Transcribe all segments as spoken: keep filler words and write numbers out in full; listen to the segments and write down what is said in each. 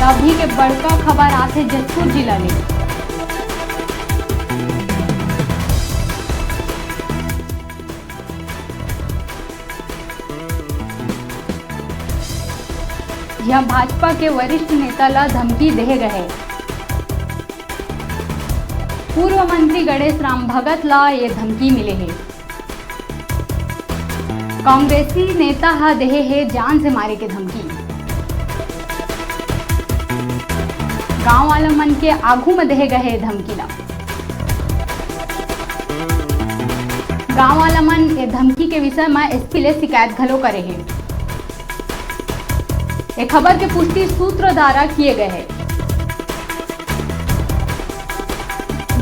अभी के बड़का खबर आथे जशपुर जिला ले। यह भाजपा के वरिष्ठ नेता ला धमकी देहे गए। पूर्व मंत्री गणेश राम भगत ला ये धमकी मिले हे। कांग्रेसी नेता ह देहे हे जान से मारे के धमकी। गांव वाला मन के आघू म देहे गए धमकी ला। गांव वाला मन ए धमकी के विषय म एसपी ले शिकायत घलो करे हे। ए खबर के पुष्टि सूत्र द्वारा किए गए हे।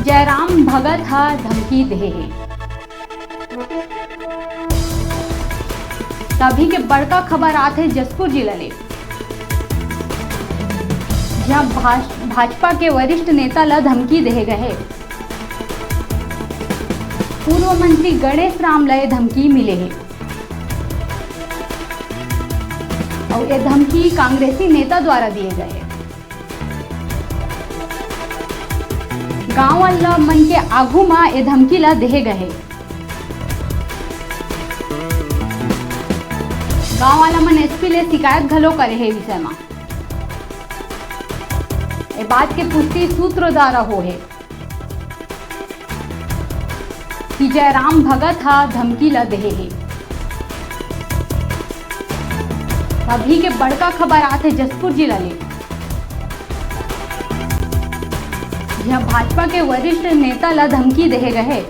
जयराम भगत ह धमकी देहे हे। तभी के बड़का खबर आथे जशपुर जिला ले। जहां भाज-, भाजपा के वरिष्ठ नेता ल धमकी देहे गए हे। पूर्व मंत्री गणेश राम ल ये धमकी मिले हे। अउ ये धमकी कांग्रेसी नेता द्वारा दिए गए हे। गांव वाला मन के आघू म ए धमकी ला देहे गए हे। गांव वाला मन एसपी ले शिकायत घलो करे हे विषय म। ए बात के पुष्टि सूत्र द्वारा हो हे कि जयराम भगत ह धमकी ला देहे हे। अभी के बड़का खबर आथे जशपुर जिला ले। यह भाजपा के वरिष्ठ नेता ला धमकी देहे गए हे।